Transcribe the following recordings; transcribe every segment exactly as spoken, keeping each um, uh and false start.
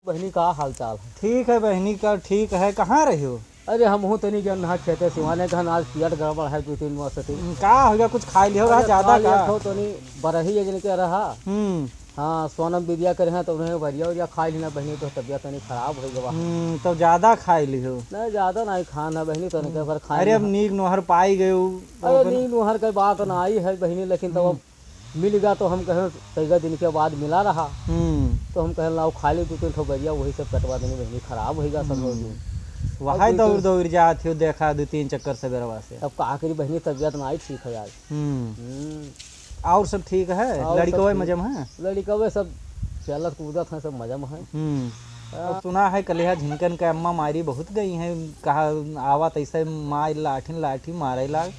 बहिनी, का हाल चाल है? ठीक है बहिनी, का ठीक है। कहाँ रही हो? अरे, हमहूँ तनी गए रहा खेते सिवाने, कहन आज पियत गड़बड़ है, दो तीन मौसती। हम्म, का हो गया? कुछ खाई लिहो रहा अरे, ज्यादा खा लिया का? थो तनी बरही है जिनके रहा। हम्म। हाँ, सोनम बिदिया करे हैं तो उन्हें बरिया उरिया खाई लेना बहिनी, तो तबियत तनी खराब हो गवा। हम्म, तो ज्यादा खाई लिहो। नहीं, ज्यादा नहीं खाना बहिनी, तो इनके हम्म। पर खाए अरे, अब ना। नीक नोहर पाई गए हो, तो अरे, अपन नीक नोहर के बात ना आई है बहिनी, लेकिन तो हम्म। अब मिल गया तो हम कहें, कईगा दिन के बाद मिला रहा। हम्म। तो हम कहें, "लाओ, खा ले दो तीन ठो बरिया, वही सब पेटवा देंगे बहिनी, खराब होइगा सब लोग।" हम्म। वही और दौड़ दौड़ जात हो, देखा दो तीन चक्कर सबेरवा से। अब का करी बहिनी, तबियत ना आई ठीक है यार। हम्म। हम्म। और सब ठीक है? और सब लड़िकवे ठीक। मजे में है? लड़िकवे सब खेलत कूदत हैं, सब मजे में हैं। हम्म। हाँ। और सुना है कलिहा झिनकन के अम्मा मारी बहुत गई हैं, कहा आवत ऐसे मार लाठिन लाठी मारे लाग।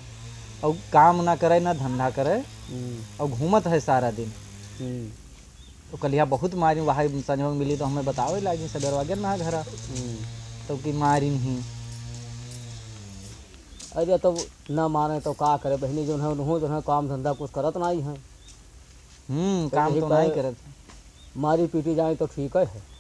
और काम ना करे, ना धंधा करे, हम्म। और घूमत है सारा दिन। हम्म। तो कलिहा बहुत मारी, वहाँ संझवा मिली तो हमें बतावे लागी, सबेरवा गेल ना घरा। हम्म। तो कि मारी नहीं। अरे, तो ना माने तो का करे बहिनी, जो है उन्हों जो है काम धंधा कुछ करत नहीं है। हम्म, तो काम यही तो पर नहीं करत। मारी पीटी जाए तो ठीक है।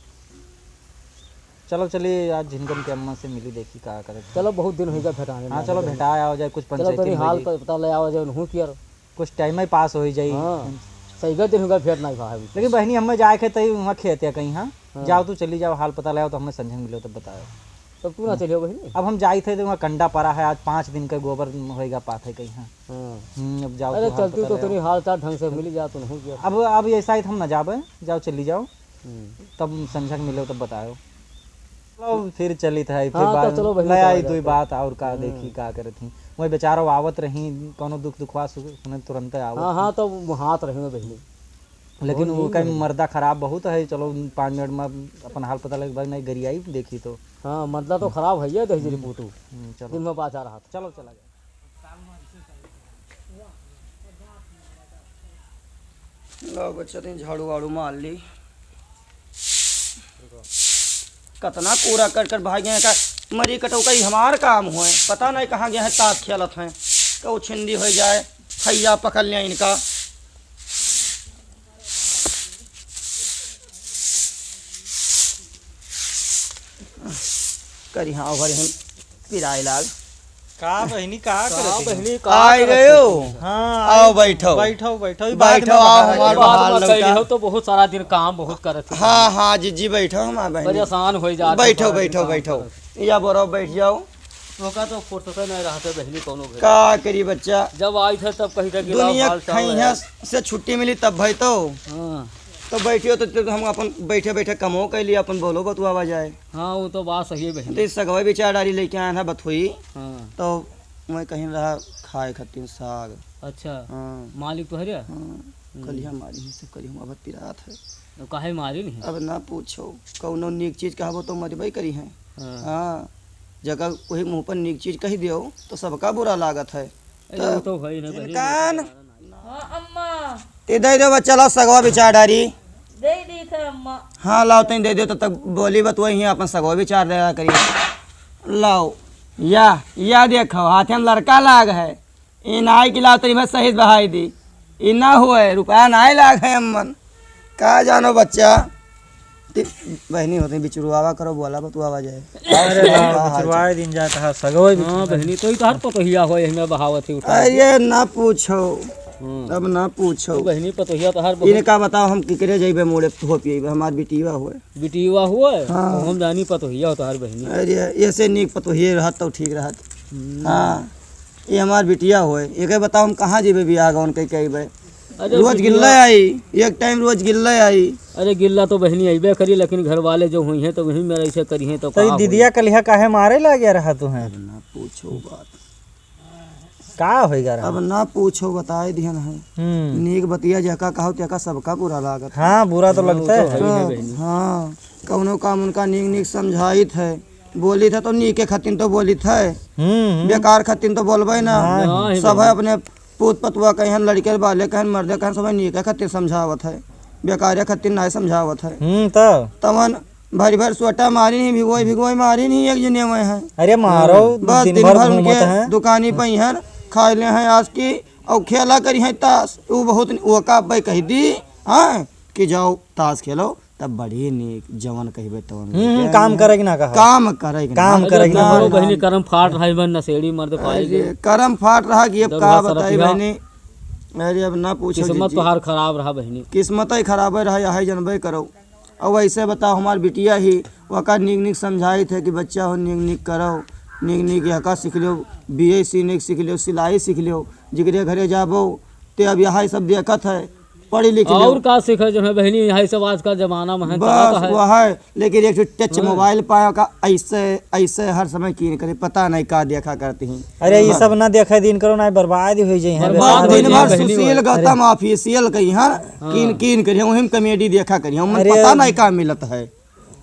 चलो, चलिए, आज झिनकन के अम्मा से मिली, देखी का करत हैं। चलो, बहुत दिन होइगा भेटाने हाँ, ना चलो, गए। भेटाए आओ जाए, कुछ चलो, पंचायती तनी में हाल होई जाई। पता ले आओ जाए, उन्हों की यार। कुछ टाइम ही पास होई जाई। हाँ, सही गए दिन होइगा भेंट नहीं भा है। लेकिन बहिनी, हमें जाए के तई वहाँ खेत या कहीं, हाँ? हाँ। जाओ, तू चली जाओ, हाल पता ले आओ, तो हमें संझा मिलो, तब बताओ। तब तू ना हम्म। चलियो बहिनी। अब हम जाई थे तो वहाँ कंडा पड़ा है, आज पाँच दिन का गोबर होइगा पात है कहीं, हाँ। हाँ। हम्म, अब जाओ, अरे, तू हाल चलती पता तो ले आओ। तनी हाल चाल ढंग से मिली जा, तो नहीं गया। अब, अब ऐसा है, हम ना जाबे, जाओ, चली जाओ। हम्म। तब संझा के मिलो, तब बताओ। चलो, फिर चलित है, फिर हाँ, तो बात चलो बहिनी, ले चला आई जाए दुई तो। बात और का हम्म। देखी का करत ही। वही बेचारो आवत रही, कौनो दुख दुखवा सु-, सुने तुरंते आवत हाँ, ही। हाँ, तो वो हाथ रही में बहिनी। लेकिन बहुत वो नींद कहीं है। मर्दा खराब बहुत है, चलो पाँच मिनट में अपन हाल पता लगे, भाई नहीं गरियाई देखी तो। हाँ, मर्दा तो खराब है ये, दहिजरी हम्म। पूतू। हम्म, चलो। दिन में बाचा रहा था। चलो, चला जाए। लो बच्चा, तनी झाड़ू वाड़ू मार ली। कतना कूड़ा कट कट भाग गए का, मरी कटौका, ई हमार काम होए। पता नहीं कहाँ गए हैं, ताश खेलत हैं, कहू छिंदी हो जाए, फैया पकड़ लिया इनका। करी हाँ, ओवर हम पिराए लाग। का बहिनी, का का करत है? बहिनी, का आइ करत गयो। है? हाँ, आओ, आइ, बैठो। बैठो, बैठो। ई बाद बैठो, में आओ, बहार हमार के। बाद बहार में लौटा। कैले हो तो बहुत सारा दिन काम बहुत करत है। हाँ, हाँ, जी, जी, बैठो, हमार बहिनी। परेशान हो जात है, बैठो, सारा दिन बैठो, काम बैठो। करत है। या बोरो, बैठ जाओ। तोका तो फुर्सत नहीं रहते बहिनी कौनो घरे। का करी बच्चा? जब आई थे तब कही थे कि लाओ दुनिया हाल चाल खैया है। से छुट्टी मिली तब भाई तो। हाँ। तो बैठियो तो, तो हम अपन बैठे बैठे कमो कैली, अपन बोलो बतुआवा जाए। हाँ, वो तो बात सही है बहिनी। तो इस सगवा विचार डारी लेके आया था बथुई। हाँ। तो मैं कहीं रहा खाए खातिर साग। अच्छा। हाँ। मालिक तो है रे? हाँ। हम्म। कलिया मारी ही सब करी हम अब पिरात है। तो काहे मारी नहीं? अब ना पूछो, कौनो नीक चीज कहबो तो मरबे करी हैं। हाँ। हाँ। जगह कोई मुँह पर नीक चीज कह दियो तो सबका बुरा लागत है। अरे, तो वो तो भाई ना बहिनी, इनकान। हाँ, अम्मा। ते दे दो बच्चा, लाओ सगवा विचार डारी। दे दी थे, अम्मा। हाँ, लाओ, तनी दे दो, तब तक बोली बतुआई ही, अपन सगवा विचार दे करी। लाओ, या, या देखो, हाथे में लड़का लाग है। ई नाई की लाओ, तनी मैं सही बहाई दी। ई ना हुए, रुपया नाई लाग है अम्मन। का जानो बच्चा, ती-, बहिनी होती बिचुरवावा करो, बोला बतुआवा जाए। अरे बाप, का हाल बिचुरवाए चाल? दिन जात हा, सगवे हाँ, बिचुरवाए। बहिनी, तो ही तो हर पतोहिया हो, यही में बहावत ही उठा। अरे ना पूछो, हम्म। अब ना पूछो। तो बहिनी पतोहिया तो हर बहुत इनका बताओ, हम किकरे जइबे मोड़े हो पियबे, हमार बिटिया होए। बिटिया होए? हाँ। तो हम जानी पतोहिया हो तो हर बहिनी। अरे, ऐसे नीक पतोहिए रहत तो ठीक रहत। हम्म। हाँ, ये हमार बिटिया होए, एके बताओ, हम कहाँ जइबे बियाह गौन कइ के अइबे? अरे रोज बिटिया गिल्ला आई, एक टाइम रोज गिल्ला आई। अरे गिल्ला तो बहिनी अइबे करी, लेकिन घर वाले जो हुई हैं तो वही मेरा ऐसे करी हैं तो तो का ई होई? दिदिया कलिहा काहे मारे लागे रहा तू हैं? अब ना पूछो बात। का होइगा रहा? अब ना पूछो, बताए दिहन है। हम्म। नीक बतिया जेका कहो तेका सबका बुरा लागत है। हाँ, बुरा तो हाँ, वो लगता तो है। है ही है हाँ, बहिनी। हाँ, कौनो काम उनका नीक नीक समझाइत है, बोलित है तो नीके खतिन तो बोलित है, हम्म, हम्म। बेकार खतिन तो बोलबे ना। हाँ। नहीं सब है बहिनी। अपने पूत पतुआ कहिन, लड़के बाले कहिन, मर्दे कहिन, सब नीके खतिन समझावत है, बेकारे खतिन नाय समझावत है। हम्म, तो? तवन भरि भरि सोटा मारी नहीं, भिगोई भिगोई मारी नहीं, एक जने में है। अरे मारो, बस दिन दिन भर भर घूमत उनके हैं। दुकानी पे हैं, खाए ले हैं आज की, और खेला करी हैं ताश। वो बहुत, वो का अब्बे कह दी, हाँ, कि जाओ ताश खेलो, तब बड़ी नीक, जवन कहिबे तवन हम्म, लइके काम आइहैं। करे के ना कहा। काम करे के काम ना। करे के ना। तोहरो बहिनी करम फाट रहा है, बहन नशेड़ी मर्द पाई अरे, गई। करम फाट रहा कि अब दस का हजार बताई सरपिया। बहिनी। अरे, अब ना पूछो किस्मत जीजी। तोहार खराब रहा बहिनी। किस्मत ही खराब है रहा, यही जनबे करो। अब वैसे बताओ, हमार बिटिया ही, वका नीक नीक समझाइत है कि बच्चा हो, नीक नीक करो, नीक नीक यहका सीख लो, बी ए सीने के सीख लो, सिलाई सीख लो, जिकरे घरे जाबो, ते अब यही सब देखत है, पढ़ी लिख लो। और का सीखे जो है बहिनी, यही सब आज का जमाना में है, बस चलत है। वह है, लेकिन एक ठो टच हाँ। मोबाइल पाए का ऐसे, ऐसे हर समय कीन करे, पता नहीं का देखा करती हैं। अरे, ये बस। सब ना देखे दिन करो, ना बर्बाद ही हो जाई हैं। बर्बाद बर्बाद हो दिन जाई भर बहिनी सुशील भाई। गौतम अरे। ऑफिशियल कही हैं, हाँ। कीन, कीन करी, वही में कॉमेडी देखा करी, हम अरे। पता नहीं का मिलत है।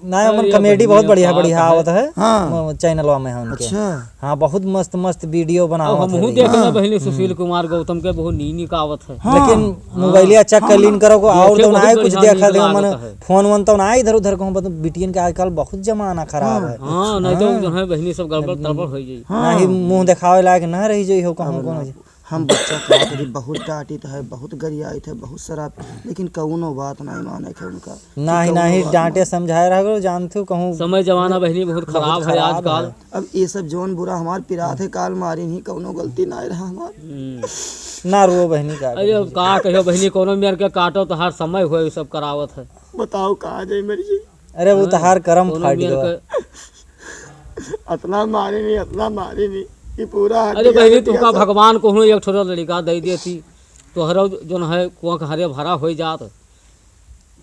ना, अरे, हमन ये कॉमेडी बढ़िया बहुत बढ़िया, बात बढ़िया है। आवत है। हाँ। म-, चैनलवा में है उनके। अच्छा। हाँ, बहुत मस्त, मस्त वीडियो अब बनावत हमहू है। देखना हाँ। बहिनी सुशील हम्म। कुमार गौतम के बहुत नीक नीक आवत है। हाँ। लेकिन हाँ। मोबाइलिया चेक कर हाँ। लीन करो को देखे और तो बहुत ना है कुछ बढ़िया देखा नीक दे, मन लागत है। फोन वोन तो ना इधर उधर कहूँ, बस बिटियन के आजकल बहुत जमाना खराब हाँ। है। हाँ, नहीं तो हाँ। जो है बहिनी सब गड़बड़ तड़बड़ हो जाई। हाँ। ना ही मुँह देखावे लायक ना रही जो हो कहूँ अब कोनो ना। जे। हम बच्चा का करी बहुत डांटित है, बहुत गरियाइत है, बहुत शराब, लेकिन कउनो बात नहीं माने थे उनका। नाही, कउनो नाही, बात डांटे माने। समझाए रहा करो, जानते हो कहूँ समय जमाना बहिनी बहुत बहुत खराब है खराब आजकल। है। अब ये सब जौन बुरा हमार पिरात है, काल मारी नहीं, कउनो गलती नहीं रहा हमार। हम्म। ना रो बहिनी का अरे करी। अब का कहियो बहिनी, कउनो मेर के काटो तो हर समय हुए, ये सब करावत है। बताओ कहाँ जाए मर्जी। अरे वो हाँ, तहार करम कउनो फाट मेर गवा। के अतना मारी नहीं, अतना मारी नहीं, ये पूरा अरे हड्डिया बहिनी, हड्डिया तुमका सब। भगवान कहूँ एक ठो लड़का दे देती, तोहरो जौन है कुआं के हरे भरा हो जात,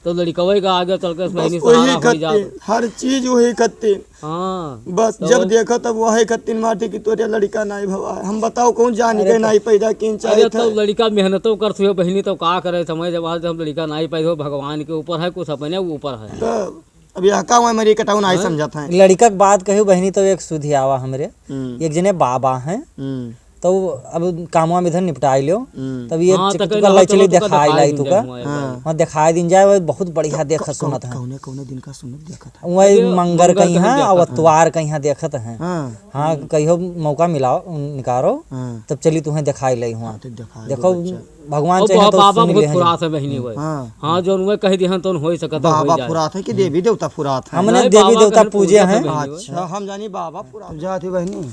तो लड़कवे का आगे चल के बस बहिनी वही सहारा हो जात। खत्ती, हर चीज वही खत्ती। हाँ, बस तो जब वही देखो तब वही खत्ती मारती कि तोरे लड़का नहीं भवा है। हम बताओ कौन जान अरे के तो नहीं पैदा किन अरे चाहे तो थे। लड़का मेहनतो करत हो बहिनी, तो का करे समय जब आज हम लड़का नहीं पैदा हो, भगवान के ऊपर है, कुछ अपने ऊपर है। तब अब यह का हुआ, मेरी कटाऊ नाई हाँ? समझत हैं। लड़िका के बात कहियो बहिनी, तो एक सुधी आवा हमरे। हम्म। एक जने बाबा हैं, हम्म। तो अब कामवा में इधर निपटाई लियो, हम्म। तब ये हाँ, तो चिकटुका कहले लाई हम चली चलो तो देखाई दिखाई लाई दिन तुका। जाए हुआ एक हाँ। बार। वहाँ देखाई दिन जाए, वो बहुत बढ़िया तो देखत क-, सुनत है। कौने, कौने दिन का सुनत देखत है? वही अरे, मंगर मंगर कहीं के हैं, दिन और देखत है। अतवार कहीं देखत हैं। हाँ। हाँ, कहियो मौका मिलाओ, निकारो, हाँ। तब चली तुम्हें देखाई लाई हुआ। हाँ, तो देखा दो देखो, बच्चा। भगवान और चाहे बा-, तो बाबा सुन बहुत लेहे फुरात हैं। है बहिनी हुए। हाँ। हाँ, जौन हुए कह दिहन तौन होई सकत है, बाबा होई जाए। फुरात है कि देवी देवता फुरात है? हमने नहीं, देवी बाबा देवता कहे पूजे पूजे हैं। हैं बहिनी हुए। अच्छा, हम जानी बाबा फुरात जात है बहिनी।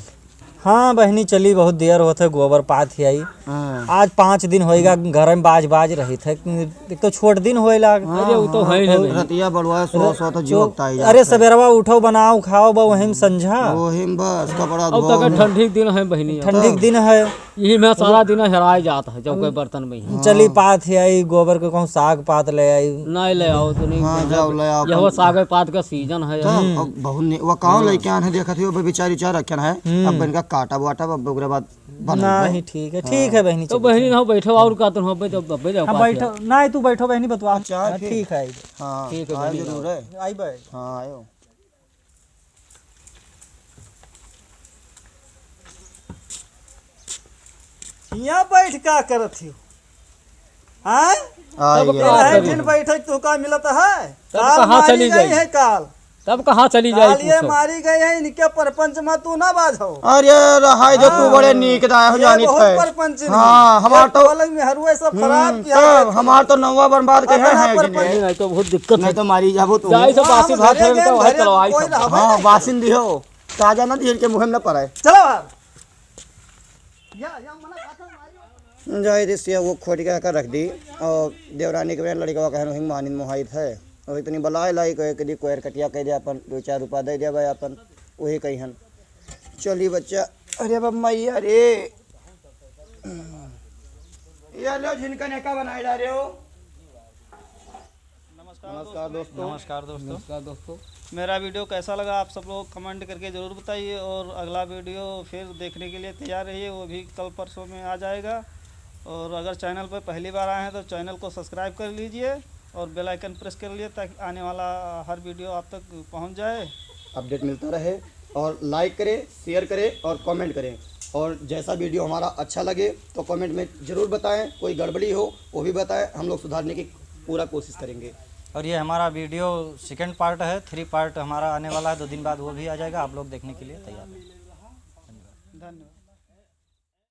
हाँ बहिनी, चली बहुत देर होत है, गोबर पात ही आई। हाँ। आज पाँच दिन होइगा घर में बाज बाज रही थे, एक तो छोट दिन होए लाग। हाँ, अरे, वो तो हाँ, है ही ना तो बहिनी। रतिया बड़ुआ सो र-, सो तो तो जीवत आई अरे, जात है। सबेरवा उठो, बनाओ, खाओ, बा वही में संझा। वही में बस कपड़ा अब धो तक में। ठंडी के दिन है बहिनी। ठंडी के दिन है। यही में सारा दिन हेराय जात है, जब कोई बर्तन में ही। चली हाँ। पात ही आई, गोबर के कहूँ साग पात ले आई। नहीं ले आओ तो नहीं हाँ, ले जाओ, आओ। ले आओ, यह वो कम साग पात का सीजन है। तो हम्म। अब बहुत ने-, वो कहाँ हाँ। लेके आन है, देखत ही, वो बेचारी चार रखन है। हम्म। अब इनका काटब वाटब, अब ओकरे बाद बनाई नहीं, है। ठीक है, हाँ। ठीक है बहिनी, तो चली, बहिनी चली। ना बैठो और का तुम हो, बैठो, बैठो, हाँ, पास बैठो। है। नहीं, तू बैठो बहिनी, बतवा। अच्छा, हाँ, ठीक। ठीक है। हाँ, ठीक है, आयो बहिनी, जरूर आओ। है। आई भाई। हाँ, आयो। हियाँ बैठ का करत हियो? हाँ? आ तब गया। का करी? दिन बैठे तू का मिलत है? तब काल कहाँ मारी चली गई गई? है काल। तब कहाँ चली जाई काल ये पूछो? मारी गई है, इनके परपंच में तू ना बाझो। अरे रहाई जो तू हाँ। बड़े नीक दाय हो ये जानी बहुत थे। परपंच नहीं। हाँ, हमार एक तो पलंग में हरुए सब खराब हम्म, किया तब है। हमार तो नौवा बर्बाद के है, अपना है कि परपंच नहीं? नहीं, नहीं तो बहुत दिक्कत नहीं है। तो मारी जाबो तू। जाई सब हाँ, बासी हम भात घरे है, गए, तो है घरे चलो आई कोई सब। रहबे हाँ, नहीं। बासिन दिहो। ताजा ना दिहिन के मुँह में ना पड़े। चलो बाहर। या, या मना खाता मारी। जाए दे सिया वो खोट के का रख दी और देवरानी के बहन लड़कवा कहन वही मानिन मोहाइत है। और इतनी बलाए लाई कोई कदी कोयर कटिया कह दे अपन दो चार रुपया दे दे भाई अपन वही कही हन। चली बच्चा, अरे बाप मैया रे। ये लो झिनका नेका बनाए जा रहे हो। नमस्कार नमस्कार दोस्तों। दोस्तों। नमस्कार दोस्तों। नमस्कार दोस्तों। मेरा वीडियो कैसा लगा आप सब लोग कमेंट करके ज़रूर बताइए और अगला वीडियो फिर देखने के लिए तैयार रहिए, वो भी कल परसों में आ जाएगा। और अगर चैनल पर पहली बार आए हैं तो चैनल को सब्सक्राइब कर लीजिए और बेल आइकन प्रेस कर लिए ताकि आने वाला हर वीडियो आप तक पहुंच जाए। अपडेट मिलता रहे और लाइक करें, शेयर करें और कमेंट करें। और जैसा वीडियो हमारा अच्छा लगे तो कमेंट में ज़रूर बताएं, कोई गड़बड़ी हो वो भी बताएं, हम लोग सुधारने की पूरा कोशिश करेंगे। और ये हमारा वीडियो सेकंड पार्ट है, थ्री पार्ट हमारा आने वाला है दो दिन बाद, वो भी आ जाएगा, आप लोग देखने के लिए तैयार रहें।